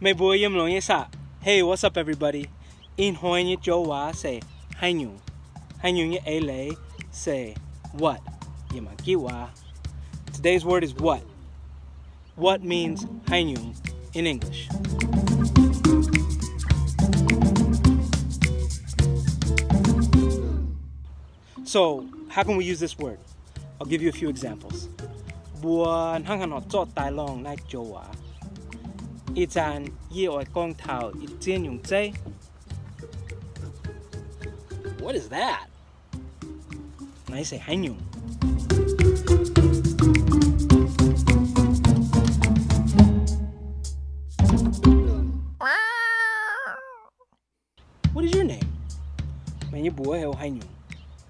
Meih mbuo yiem longx nyei saah? Hey, what's up, everybody? Ih hnoi nyei joux waac se haaix nyungc. Haaix nyungc nyei eix leiz se what, yiem mangc giuv waac. Today's word is what. What means haaix nyungc in English? So, how can we use this word? I'll give you a few examples. Mbuo hnangv haaix nor zorqv daaih lorngh naaiv joux waac? Ih zanc yie oix gorngv taux ih zien nyungc zeiv. What is that? Naaiv se haaix nyungc? What is your name? Meih nyei mbuox heuc haaix nyungc?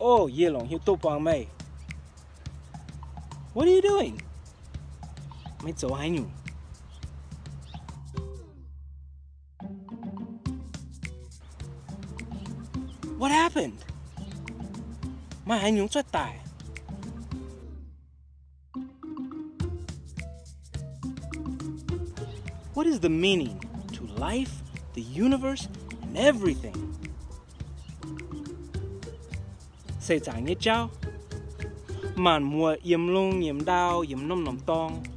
Oh, yie longc haaix nyungc duqv buangh meih. What are you doing? Meih zoux haaix nyungc? What happened? Maaih haaix nyungc cuotv daaih? What is the meaning to life, the universe, and everything? Seix zaangc nyei jauv, maanc muotc yiem lungh yiem ndau yiem norm-norm dorngx,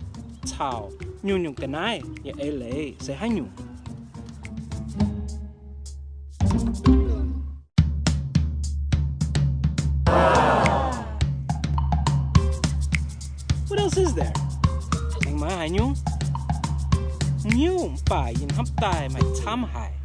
caux nyungc-nyungc ga'naaiv nyei eix leiz se haaix nyungc? What else is there? Aengx maaih haaix nyungc? Mv hiuv, mv baac yie hnamv daaih maaih camv haic.